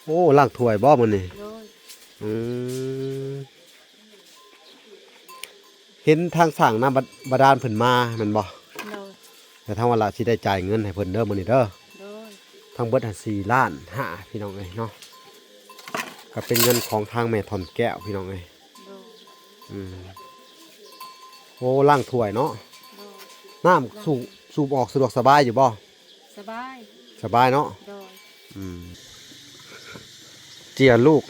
ໂອ້ ລ້າງຖ້ວຍບໍ່ມື້ນີ້? ໂດຍ. ອືມ ເຫັນທາງສ້າງນ້ຳບາ ບາດານເພິ່ນມາແມ່ນບໍ່? ໂດຍ. ແລ້ວທາງວາລະຊິໄດ້ຈ່າຍເງິນໃຫ້ເພິ່ນເດີມື້ນີ້ເດີ. ໂດຍ. ທັງເບິດຫັ້ນສີ່ລ້ານຫ້າ ພີ່ນ້ອງເອີຍເນາະ, ກໍເປັນເງິນຂອງທາງແມ່ທ່ອນແກ້ວ ພີ່ນ້ອງເອີຍ. ໂດຍ. ອືມ ໂອ້ ລ້າງຖ້ວຍເນາະ. ໂດຍ. ນ້ຳສູບ ສູບອອກສະດວກສະບາຍຢູ່ບໍ່? ສະບາຍ. ສະບາຍເນາະ. ໂດຍ. ອືມ ເຈຍລູກ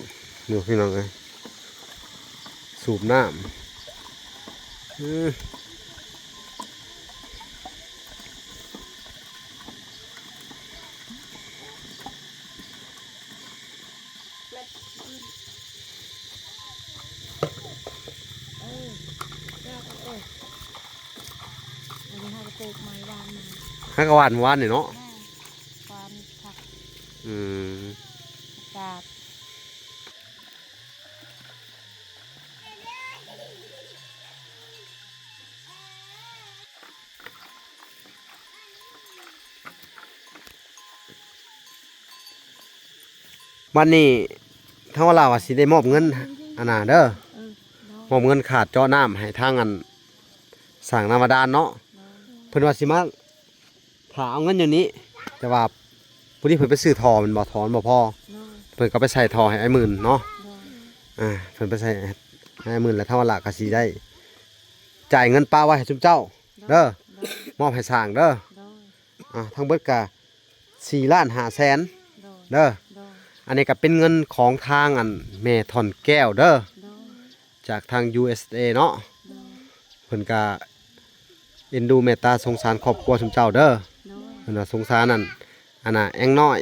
ຢູ່ ພີ່ນ້ອງເອີຍ ສູບນ້ຳ. ອືມ ເອີ ເຈົ້າກໍ ໂອ້ຍ ອັນນີ້ເຮົາກໍປູກໃໝ່ຫວ່ານມາ ຫາກໍຫວ່ານມື້ວານນີ້ເນາະ. ແມ່ນ ຫວ່ານຜັກ. ອືມ ກາດ. ບັດນີ້ທາງວ່າລາວວ່າຊິໄດ້ມອບເງິນ ອັນນ່າເດີ ເອີ ມອບເງິນຄ່າເຈາະນ້ຳໃຫ້ທາງ ອັນ ສ້າງນ້ຳບາດານເນາະ. ໂດຍ. ເພິ່ນວ່າຊິມາຖ້າເອົາເງິນຢູ່ນີ້ ແຕ່ວ່າຜູ້ນີ້ເພິ່ນໄປຊື້ທໍ່ແມ່ນບໍ່? ທໍ່ມັນບໍ່ພໍ. ໂດຍ. ເພິ່ນກໍໄປໃສ່ທໍ່ໃຫ້ອ້າຍໝື່ນເນາະ. ໂດຍ. ອ່າ ເພິ່ນໄປໃສ່ໃຫ້ອ້າຍໝື່ນ ແລ້ວທາງວ່າລາວກໍຊິໄດ້ຈ່າຍເງິນປະໄວ້ໃຫ້ຊຸມເຈົ້າ ໂດຍ ເດີ ໂດຍ ມອບໃຫ້ສ້າງເດີ. ໂດຍ. ອ່າ ທັງເບິດກະສີ່ລ້ານຫ້າແສນ ໂດຍ ເດີ. ໂດຍ. ອັນນີ້ກະເປັນເງິນຂອງທາງ ອັນ ແມ່ທ່ອນແກ້ວເດີ ໂດຍ ຈາກທາງ USA ເນາະ. ໂດຍ. ເພິ່ນກະເອັນດູເມດຕາສົງສານຄອບຄົວຊຸມເຈົ້າເດີ. ໂດຍ. ເພິ່ນວ່າສົງສານ ອັນ ອັນນ່າ ແອງນ້ອຍ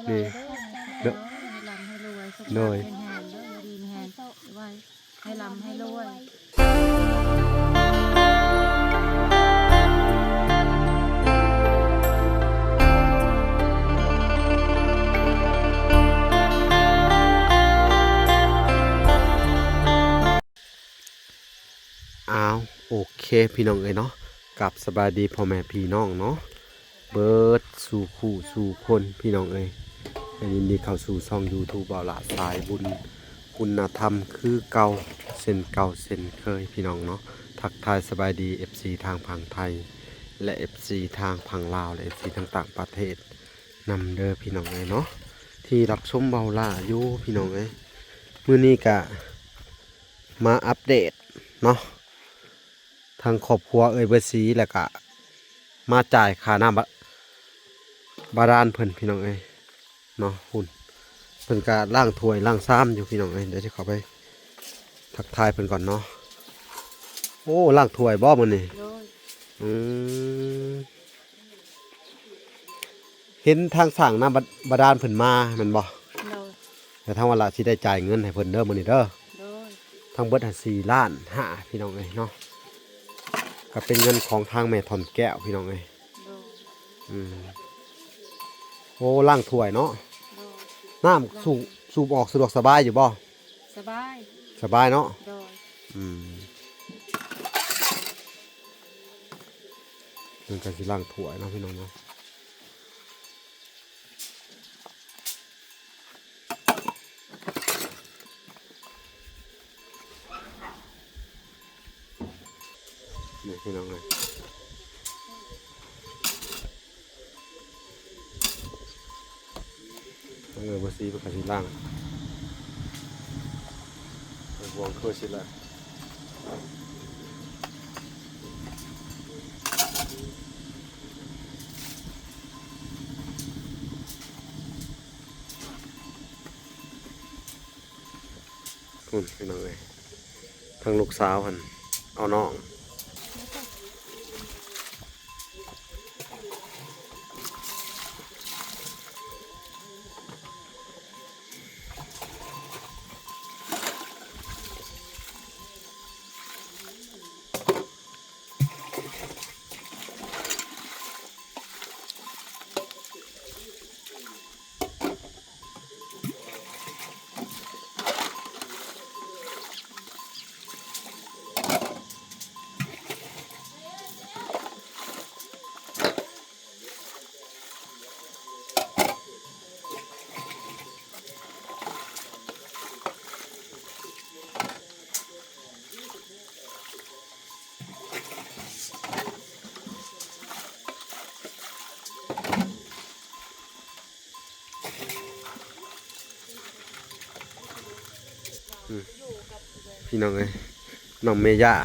ນີ້ ໂດຍ ໃຫ້ລ່ຳໃຫ້ລວຍ ໂດຍ ສຸຂະພາບແຂງແຮງເດີ ຢູ່ດີມີແຮງ ໃຫ້ລ່ຳໃຫ້ລວຍ. ອ້າວ ໂອເຄ ພີ່ນ້ອງເອີຍເນາະ, ກັບສະບາຍດີພໍ່ແມ່ພີ່ນ້ອງເນາະ ເບິດສູ່ຄູ່ສູ່ຄົນ ພີ່ນ້ອງເອີຍ. ກໍຍິນດີເຂົ້າສູ່ຊ່ອງ YouTube ບ່າວຫຼ້າສາຍບຸນ ຄຸນນະທຳຄືເກົ່າ ເຊັ່ນເກົ່າເຊັ່ນເຄີຍ ພີ່ນ້ອງເນາະ. ທັກທາຍສະບາຍດີ ເອັຟຊີ ທາງຝັ່ງໄທ ແລະ ເອັຟຊີ ທາງຝັ່ງລາວ ແລະ ເອັຟຊີ ທາງຕ່າງປະເທດນຳເດີ ພີ່ນ້ອງເອີຍເນາະ ທີ່ຮັບຊົມບ່າວຫຼ້າຢູ່ ພີ່ນ້ອງເອີຍ. ມື້ນີ້ກະມາອັບເດດເນາະ ທາງຄອບຄົວເອື້ອຍເບີດສີ ແລ້ວກະມາຈ່າຍຄ່ານ້ຳບາ ບາດານເພິ່ນ ພີ່ນ້ອງເອີຍເນາະ. ພຸ້ນ ເພິ່ນກະລ້າງຖ້ວຍລ້າງຊາມຢູ່ ພີ່ນ້ອງເອີຍ. ດຽວຊິເຂົ້າໄປທັກທາຍເພິ່ນກ່ອນເນາະ. ໂອ້ ລ້າງຖ້ວຍບໍ່ມື້ນີ້? ໂດຍ. ອືມ ເຫັນທາງສ້າງນ້ຳບາ ບາດານເພິ່ນມາແມ່ນບໍ່? ໂດຍ. ແລ້ວທາງວ່າລະຊິໄດ້ຈ່າຍເງິນໃຫ້ເພິ່ນເດີມື້ນີ້ເດີ. ໂດຍ. ທັງເບິດຫັ້ນສີ່ລ້ານຫ້າ ພີ່ນ້ອງເອີຍເນາະ, ກໍເປັນເງິນຂອງທາງແມ່ທ່ອນແກ້ວ ພີ່ນ້ອງເອີຍ. ໂດຍ. ອືມ ໂອ້ ລ້າງຖ້ວຍເນາະ. ໂດຍ. ນ້ຳສູບ ສູບອອກສະດວກສະບາຍຢູ່ບໍ່? ສະບາຍ. ສະບາຍເນາະ. ໂດຍ. ອືມ ເພິ່ນກໍຊິລ້າງຖ້ວຍເນາະ ພີ່ນ້ອງເນາະ. ນີ້ ພີ່ນ້ອງເອີຍ ເອີ ບໍ່ສີເພິ່ນກໍຊິລ້າງ ເອົາບ່ວງຄືຊິລະ. ພຸ້ນ ພີ່ນ້ອງເອີຍ ທາງລູກສາວຫັ້ນເອົານ້ອງ. ເ ອືມ ພີ່ນ້ອງເອີຍ ນ້ອງເມຍ່າ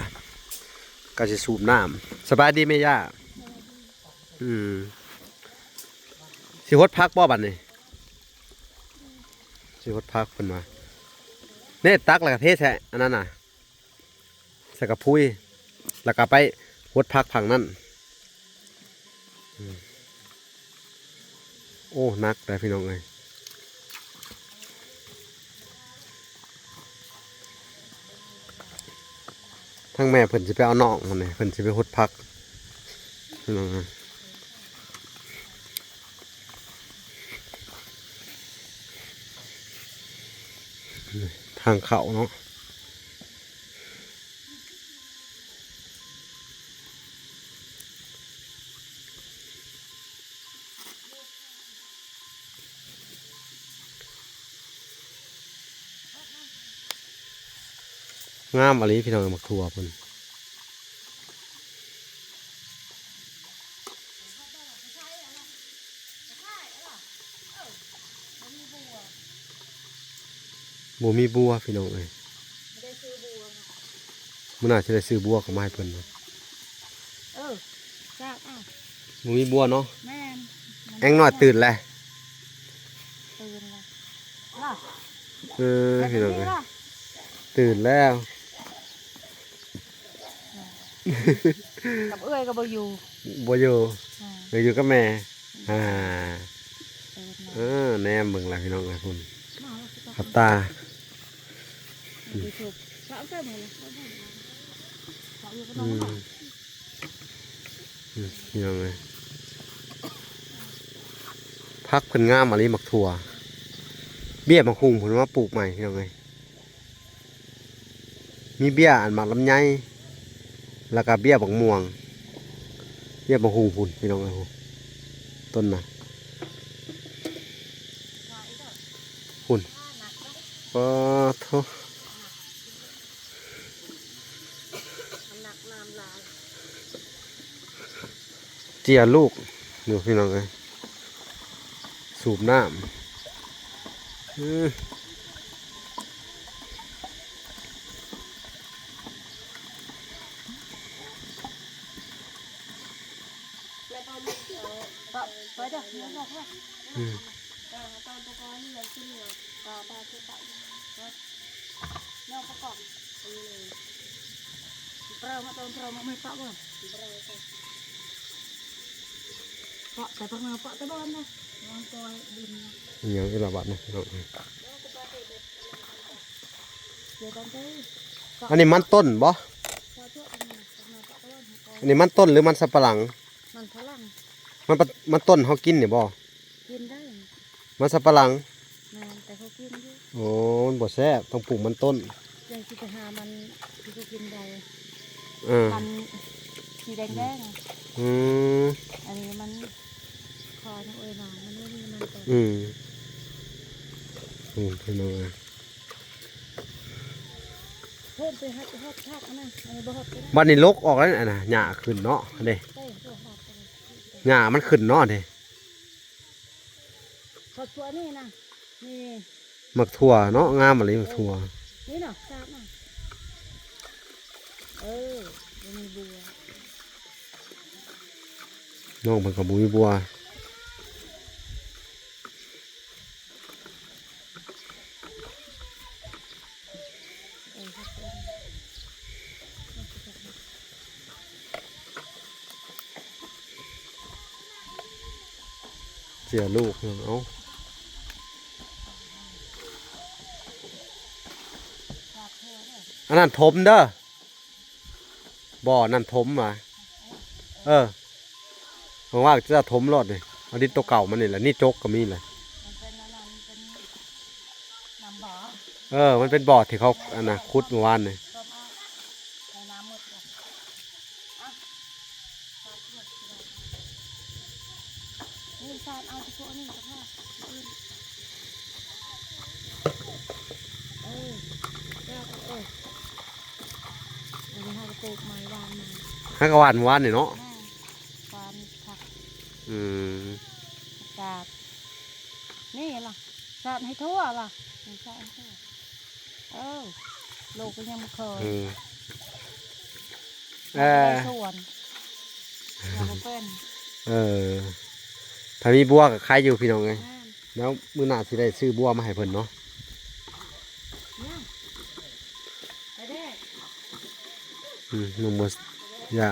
ກໍຊິສູບນ້ຳ. ສະບາຍດີເມຍ່າ. ອືມ ຊິຫົດຜັກບໍ່ບັດນີ້? ຊິຫົດຜັກເພິ່ນວ່າ. ເນ ຕັກແລ້ວກໍເທໃສ່ອັນນັ້ນນະ ໃສ່ກະພຸຍ ແລ້ວກໍໄປຫົດຜັກຝັ່ງນັ້ນ. ອືມ ໂອ້ ໜັກໄດ໋ພີ່ນ້ອງເອີຍ. ທາງແມ່ເພິ່ນຊິໄປເອົານ້ອງຫັ້ນເດ ເພິ່ນຊິໄປຫົດຜັກ. ທາງເຂົ້າເນາະ. ງາມອີ່ຫຼີພີ່ນ້ອງ ໝາກຖົ່ວເພິ່ນ. ບໍ່ມີບົວພີ່ນ້ອງເອີຍ. ມື້ໜ້າຊິໄດ້ຊື້ບົວເຂົ້າມາໃຫ້ເພິ່ນ. ເອີ ຊາກເອົາ. ບໍ່ມີບົວເນາະ. ແມ່ນ. ແອງນ້ອຍຕື່ນແລ້ວ. ຕື່ນແລ້ວ. ເອີ ພີ່ນ້ອງເອີຍ ຕື່ນແລ້ວ. ກັບເອື້ອຍກໍບໍ່ຢູ່. ບໍ່ຢູ່. ອ່າ ເອີ ຢູ່ກັບແມ່. ອ່າ ເອີ ແນມເບິ່ງລະພີ່ນ້ອງເອີຍ ພຸ້ນ ມາແລ້ວ ຂັບຕາ. ອືມ ອືມ ພີ່ນ້ອງເອີຍ ຜັກເພິ່ນງາມອີ່ຫຼີ ໝາກຖົ່ວ. ເບ້ຍໝາກຫຸ່ງເພິ່ນມາປູກໃໝ່ ພີ່ນ້ອງເອີຍ. ມີເບ້ຍອັນໝາກລຳໄຍ ແລ້ວກໍເບ້ຍບັກມ່ວງ ເບ້ຍບັກຫຸ່ງພຸ້ນ ພີ່ນ້ອງເອີຍ ພຸ້ນ ຕົ້ນນະ ພຸ້ນ. ປາໂທ້ ເຈ້ຍລູກຢູ່ ພີ່ນ້ອງເອີຍ ສູບນ້ຳ. ອືມ ອືມ ອີ່ຫຍັງອີກລະບາດນີ້ ພີ່ນ້ອງເອີຍ. ອັນນີ້ມັນຕົ້ນບໍ່? ອັນນີ້ມັນຕົ້ນ ຫຼື ມັນສຳປະຫຼັງ? ມັນຝຣັ່ງ. ມັນປະ ມັນຕົ້ນເຮົາກິນນີ້ບໍ່? ກິນໄດ້. ມັນສຳປະຫຼັງ? ແມ່ນ ແຕ່ເຂົາກິນຢູ່. ໂອ້ ມັນບໍ່ແຊບ ຕ້ອງປູກມັນຕົ້ນ. ຈັ່ງຊິໄປຫາມັນທີ່ເຂົາກິນໄດ້. ເອີ ມັນສີແດງໆ. ອືມ ອັນນີ້ມັນ ຂໍນ້ຳເອີຍນ້ອງ ມັນບໍ່ມີມັນຕົ້ນ. ອືມ ອືມ ພີ່ນ້ອງເອີຍ ເພິ່ນໄປຮັບ ຮັບຜັກອັນນັ້ນ ອັນນີ້ບໍ່ຮັບກໍໄດ້. ບັດນີ້ລົກອອກແລ້ວ ອັນນ່າ ຫຍ້າຂຶ້ນເນາະ ເດ້ ເດ້ ບໍ່ຮັບກໍໄດ້. ຫຍ້າມັນຂຶ້ນເນາະ ເດ້. ໝາກຖົ່ວນີ້ນະ ນີ້ ໝາກຖົ່ວເນາະ ງາມອີ່ຫຼີໝາກຖົ່ວ. ນີ້ເນາະ ຊາກນະ ເອີ ບໍ່ມີບົວ ນ້ອງເພິ່ນກໍບໍ່ມີບົວ. ເຈ້ຍລູກ ເອົາ ອັນນັ້ນຖົມເດີ. ບໍ່ ນັ້ນຖົມຫວາ? ເອີ ວ່າງໆ ຈະຖົມໂລດນີ້ ເອົາດິນໂຕເກົ່າມານີ້ແຫຼະ ນີ້ຈົກກໍມີແຫຼະ. ມັນເປັນອັນນັ້ນ ເປັນນ້ຳບໍ່? ເອີ ມັນເປັນບໍ່ທີ່ເຂົາ ອັນນ່າ ຂຸດມື້ວານນີ້. ນີ້ຊາດເອົາແຕ່ພວກນີ້ກໍພໍ ອື່ນ ເອີ ຊາດເອົາ ເອີ ອັນນີ້ເຮົາກໍປູກໃໝ່ ຫວ່ານໃໝ່ ເຮົາກໍຫວ່ານມື້ວານນີ້ເນາະ. ແມ່ນ ຫວ່ານຜັກ ອືມ ຜັກກາດ ນີ້ ລະ ສາດໃຫ້ທົ່ວລະ ສາດໃຫ້ທົ່ວ. ເອີ ລູກກໍຍັງບໍ່ເຄີຍ ອືມ ເອີ ໃນສວນ ຍັງບໍ່ເປັນ. ເອີ ຖ້າມີບົວກໍຂາຍຢູ່ພີ່ນ້ອງເອີຍ. ແມ່ນ ແລ້ວມື້ໜ້າຊິໄດ້ຊື້ບົວມາໃຫ້ເພິ່ນເນາະ. ອືມ ໜຸ່ມບໍ່ ຢ່າ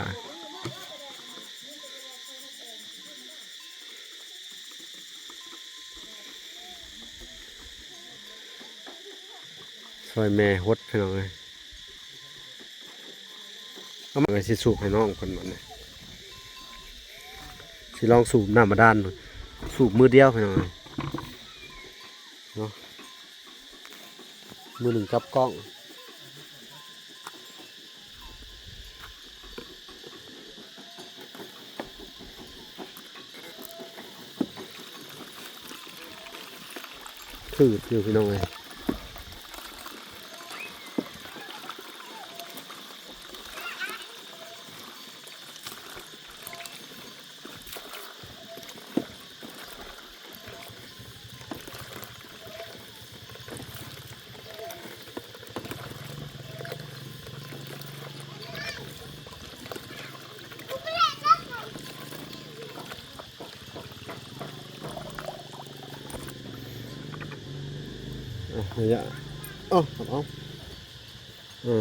ຊ່ອຍແມ່ຫົດພີ່ນ້ອງເອີຍ. ເອົາມາ ຊິສູບໃຫ້ນ້ອງເພິ່ນບັດນີ້ ຊິລອງສູບນ້ຳບາດານ ສູບມືດຽວພີ່ນ້ອງເອີຍເນາະ. ມືໜຶ່ງຈັບກ້ອງ ຄືດຢູ່ພີ່ນ້ອງເອີຍ. ອ່ະ ໄລຍະ ເອົາ ເອົາ ເອີ.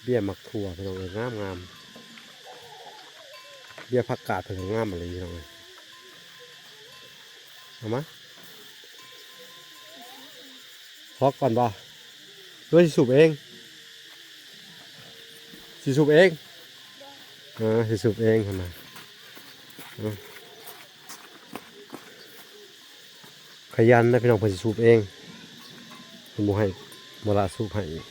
ເບ້ຍໝາກຖົ່ວພີ່ນ້ອງເອີຍ ງາມໆ. ເບ້ຍຜັກກາດເພິ່ນກໍງາມອີ່ຫຼີພີ່ນ້ອງເອີຍ. ເອົາມາ ຮອກກ່ອນບໍ່ ຫຼືວ່າຊິສູບເອງ? ຊິສູບເອງ? ເອີ ຊິສູບເອງຫັ້ນນະ. ເອີ ຂະຫຍັນນະພີ່ນ້ອງ ເພິ່ນຊິສູບເອງ ເພິ່ນບໍ່ໃຫ້ ບໍ່ລະສູບໃຫ້ອີກ.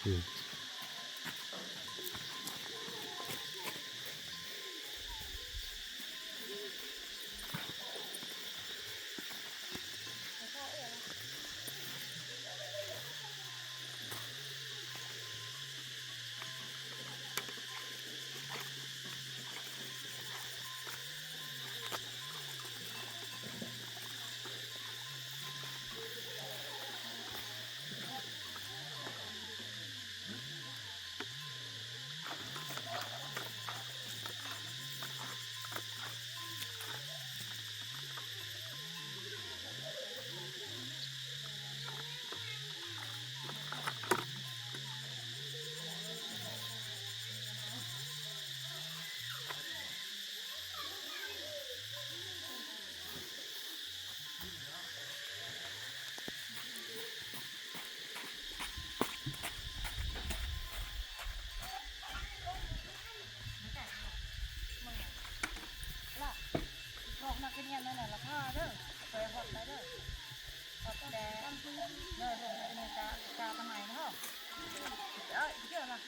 ອືມ. ລອກມາກິນເຢັນນັ້ນແຫຼະ ລະພາເດີ ໄປຮອດໄປເດີ ຮອດແຕ່ ເດີ ຮອດແຕ່ກາ ກາຕະໄໝເນາະ ເອີ ເດີລະ.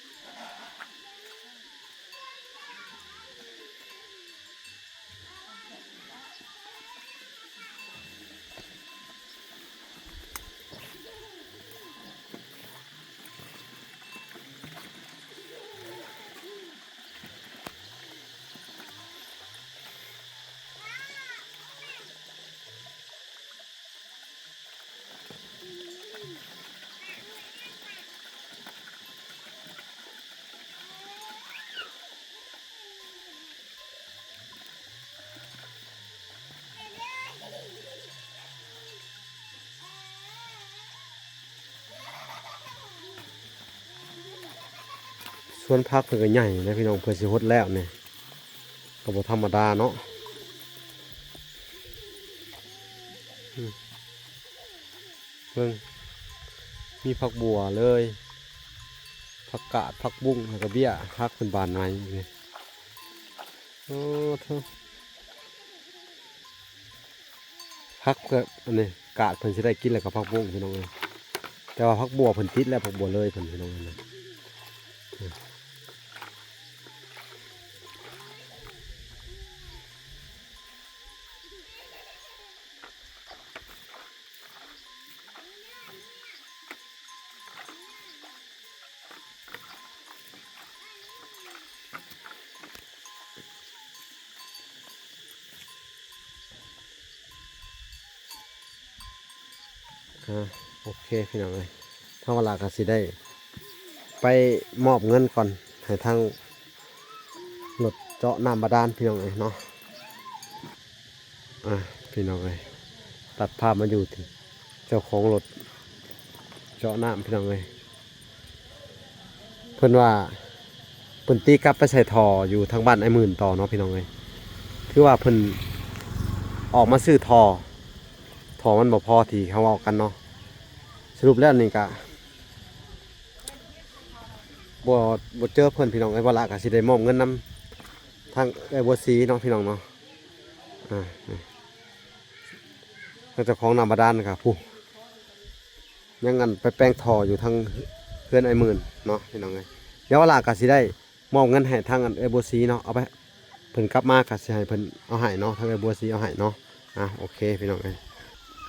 ສວນຜັກເພິ່ນກໍໃຫຍ່ນະພີ່ນ້ອງ ເພິ່ນຊິຫົດແລ້ວນີ້ ກໍບໍ່ທຳມະດາເນາະ. ອືມ ເບິ່ງ ມີຜັກບົ່ວເລີຍ ຜັກກາດ ຜັກບຸ້ງ ແລ້ວກໍເບ້ຍ ຜັກເພິ່ນບານໃໝ່ນີ້. ໂອ້ໂທ້ ຜັກເພິ່ນ ອັນນີ້ກາດເພິ່ນຊິໄດ້ກິນແລ້ວກໍຜັກບຸ້ງພີ່ນ້ອງເອີຍ. ແຕ່ວ່າຜັກບົ່ວເພິ່ນຕິດແລ້ວ ຜັກບົ່ວເລີຍເພິ່ນພີ່ນ້ອງເອີຍນະ. ອ່າ ໂອເຄພີ່ນ້ອງເອີຍ ທາງວາລາກໍຊິໄດ້ໄປມອບເງິນກ່ອນໃຫ້ທາງລົດເຈາະນ້ຳບາດານພີ່ນ້ອງເອີຍເນາະ. ອ່າ ພີ່ນ້ອງເອີຍ ຕັດພາບມາຢູ່ທີ່ເຈົ້າຂອງລົດເຈາະນ້ຳພີ່ນ້ອງເອີຍ. ເພິ່ນວ່າເພິ່ນຕີກັບໄປໃສ່ທໍ່ຢູ່ທາງບ້ານອ້າຍໝື່ນຕໍ່ເນາະພີ່ນ້ອງເອີຍ. ຄືວ່າເພິ່ນອອກມາຊື້ທໍ່ ທໍ່ມັນບໍ່ພໍທີ່ເຮົາເວົ້າກັນເນາະ. ສະຫຼຸບແລ້ວນີ້ກະບໍ່ ບໍ່ເຈີເພິ່ນພີ່ນ້ອງເອີຍ. ວາລາກະຊິໄດ້ມອບເງິນນຳທາງເອື້ອຍບົວສີເນາະພີ່ນ້ອງເນາະ. ອ່າ ທາງເຈົ້າຂອງນ້ຳບາດານກະຜູ້ ຍັງອັນໄປແປງທໍ່ຢູ່ທາງເຮືອນອ້າຍໝື່ນເນາະພີ່ນ້ອງເອີຍ. ດຽວວາລາກະຊິໄດ້ມອບເງິນໃຫ້ທາງອັນເອື້ອຍບົວສີເນາະ ເອົາໄປ ເພິ່ນກັບມາກະຊິໃຫ້ເພິ່ນເອົາໃຫ້ເນາະ ທາງເອື້ອຍບົວສີເອົາໃຫ້ເນາະ. ອ່າ ໂອເຄພີ່ນ້ອງເອີຍ.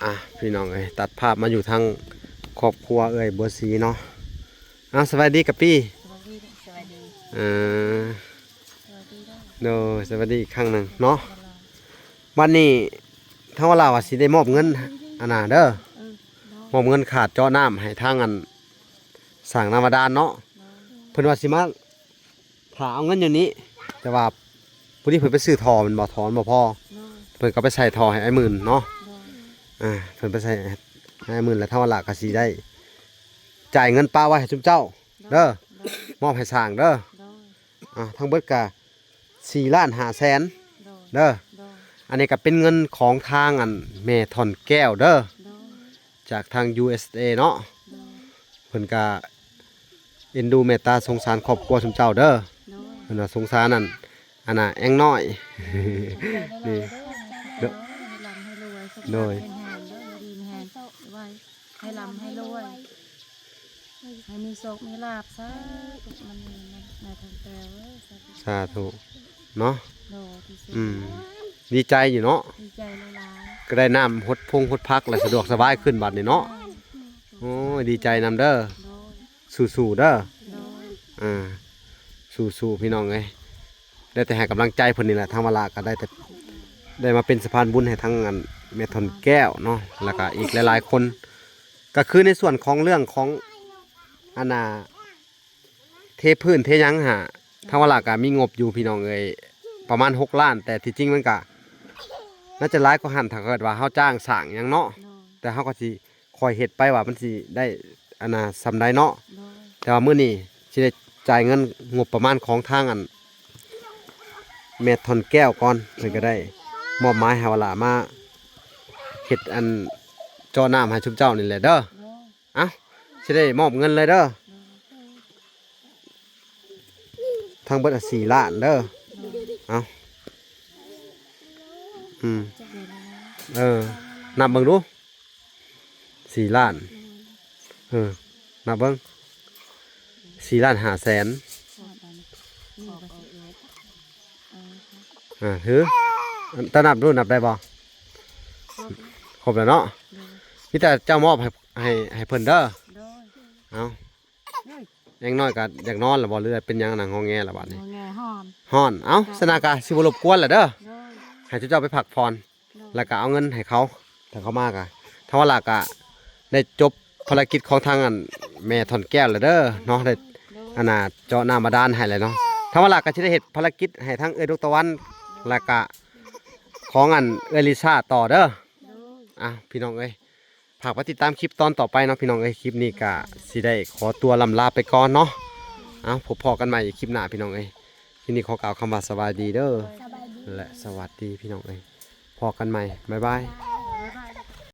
ອ່າ ພີ່ນ້ອງເອີຍ ຕັດພາບມາຢູ່ທາງຄອບຄົວເອື້ອຍບົວສີເນາະ. ອ່າ ສະບາຍດີກະປີ. ສະບາຍດີ ສະບາຍດີ. ເອີ ສະບາຍດີເດີ. ໂດຍ ສະບາຍດີອີກຄັ້ງໜຶ່ງເນາະ. ບັດນີ້ທາງວາລາວ່າຊິໄດ້ມອບເງິນ ອັນນ່າເດີ ເອີ ມອບເງິນຄ່າເຈາະນ້ຳໃຫ້ທາງອັນ ສ້າງນ້ຳບາດານເນາະ. ໂດຍ ເພິ່ນວ່າຊິມາຖ້າເອົາເງິນຢູ່ນີ້ ແຕ່ວ່າຜູ້ນີ້ເພິ່ນໄປຊື້ທໍ່ແມ່ນບໍ່ ທໍ່ມັນບໍ່ພໍ. ໂດຍ ເພິ່ນກໍໄປໃສ່ທໍ່ໃຫ້ອ້າຍໝື່ນເນາະ. ໂດຍ ອ່າ ເພິ່ນໄປໃສ່ໃຫ້ອ້າຍໝື່ນ ແລ້ວທາງວາລາກໍຊິໄດ້ຈ່າຍເງິນປະໄວ້ໃຫ້ຊຸມເຈົ້າເດີ. ໂດຍ ໂດຍ ມອບໃຫ້ສ້າງເດີ. ໂດຍ ອ່າ ທັງເບິດກະສີ່ລ້ານຫ້າແສນ ໂດຍ ເດີ. ໂດຍ ອັນນີ້ກະເປັນເງິນຂອງທາງອັນແມ່ທ່ອນແກ້ວເດີ ໂດຍ ຈາກທາງ ຢູເອສເອ ເນາະ. ໂດຍ ເພິ່ນກະເອັນດູເມດຕາສົງສານຄອບຄົວຊຸມເຈົ້າເດີ. ໂດຍ ເພິ່ນວ່າສົງສານອັນ ອັນນ່າ ແອງນ້ອຍ. ໂດຍ ໃຫ້ລ່ຳໃຫ້ລວຍ ໂດຍ ສຸຂະພາບແຂງແຮງເດີ ຢູ່ດີມີແຮງ ໄວ ໃຫ້ລ່ຳໃຫ້ລວຍ ໃຫ້ມີໂຊກມີລາບ ສາທຸ ມັນມີນະ ນາຍທ່ານແກ້ວເອີຍ ສາທຸ ສາທຸເນາະ. ໂດຍ ທີ່ສຸດ ອືມ ດີໃຈຢູ່ເນາະ ດີໃຈຫຼາຍໆ ກໍໄດ້ນ້ຳຫົດພົງຫົດຜັກ ແລະ ສະດວກສະບາຍຂຶ້ນບັດນີ້ເນາະ. ໂດຍ ໂອ້ຍ ດີໃຈນຳເດີ. ໂດຍ ສູ້ໆເດີ. ໂດຍ ອ່າ ສູ້ໆ ພີ່ນ້ອງເອີຍ ໄດ້ແຕ່ໃຫ້ກຳລັງໃຈເພິ່ນນີ້ແຫຼະ. ທາງວາລາກໍໄດ້ແຕ່ ໄດ້ມາເປັນສະພານບຸນໃຫ້ທາງອັນແມ່ທ່ອນແກ້ວເນາະ ແລ້ວກໍອີກຫຼາຍໆຄົນ ກໍຄືໃນສ່ວນຂອງເລື່ອງຂອງ ອັນນ່າ ເທພື້ນເທຫຍັງຫາ ທາງວາລາກໍມີງົບຢູ່ ພີ່ນ້ອງເອີຍ ປະມານຫົກລ້ານ ແຕ່ທີ່ຈິງມັນກໍໜ້າຈະຫຼາຍກວ່າຫັ້ນ ຖ້າເກີດວ່າເຮົາຈ້າງສ້າງຫຍັງເນາະ. ໂດຍ ແຕ່ເຮົາກໍຊິ ຄ່ອຍເຮັດໄປວ່າມັນຊິໄດ້ ອັນນ່າ ສ່ຳໃດເນາະ. ໂດຍ ແຕ່ວ່າມື້ນີ້ຊິໄດ້ຈ່າຍເງິນງົບປະມານຂອງທາງອັນແມ່ທ່ອນແກ້ວກ່ອນ ເພິ່ນກໍໄດ້ມອບໝາຍໃຫ້ວາລາມາເຮັດອັນເຈາະນ້ຳໃຫ້ຊຸມເຈົ້ານີ້ແຫຼະເດີ. ໂດຍ ເອົ້າ ຊິໄດ້ມອບເງິນເລີຍເດີ. ໂດຍ ທັງເບິດສີ່ລ້ານເດີ. ໂດຍ ເອົ້າ ອືມ ເອີ ນັບເບິ່ງດູ ສີ່ລ້ານ ເອີ ນັບເບິ່ງ ສີ່ລ້ານຫ້າແສນ. ອ່າ ຖື ຕານັບດູ ນັບໄດ້ບໍ່? ຄົບແລ້ວເນາະ. ໂດຍ ມີແຕ່ເຈົ້າມອບໃຫ້ ໃຫ້ ໃຫ້ເພິ່ນເດີ. ໂດຍ ເອົ້າ ເອີຍ ຢ່າງໜ້ອຍກໍຢາກນອນລະບໍ່ ຫຼືເປັນຫຍັງນະ ງອແງລະບາດນີ້? ງອແງ ຮ້ອນ ຮ້ອນ. ເອົ້າ ສະນາກະຊິບໍ່ລົບກວນລະເດີ. ໂດຍ ໃຫ້ເຈົ້າເຈົ້າໄປພັກຜ່ອນ ໂດຍ ແລ້ວກໍເອົາເງິນໃຫ້ເຂົາ ຖ້າເຂົາມາກໍ ທາງວາລາກໍໄດ້ຈົບພາລະກິດຂອງທາງອັນແມ່ທ່ອນແກ້ວລະເດີເນາະ ໄດ້ ໂດຍ ອັນນ່າ ເຈາະນ້ຳບາດານໃຫ້ແລ້ວເນາະ. ທາງວາລາກໍຊິໄດ້ເຮັດພາລະກິດໃຫ້ທາງເອື້ອຍດົກຕາວັນ ແລ້ວກໍຂອງອັນເອື້ອຍລິຊາຕໍ່ເດີ. ໂດຍ ອ່ະ ພີ່ນ້ອງເອີຍ ຝາກໄປຕິດຕາມຄລິບຕອນຕໍ່ໄປເນາະ ພີ່ນ້ອງເອີຍ. ຄລິບນີ້ກະຊິໄດ້ຂໍຕົວລ່ຳລາໄປກ່ອນເນາະ. ເອົາ ພົບພໍ້ກັນໃໝ່ອີກຄລິບໜ້າພີ່ນ້ອງເອີຍ. ຄລິບນີ້ຂໍກ່າວຄຳວ່າສະບາຍດີເດີ ສະບາຍດີ ແລະ ສະຫວັດດີພີ່ນ້ອງເອີຍ. ພໍ້ກັນໃໝ່ ບາຍບາຍ.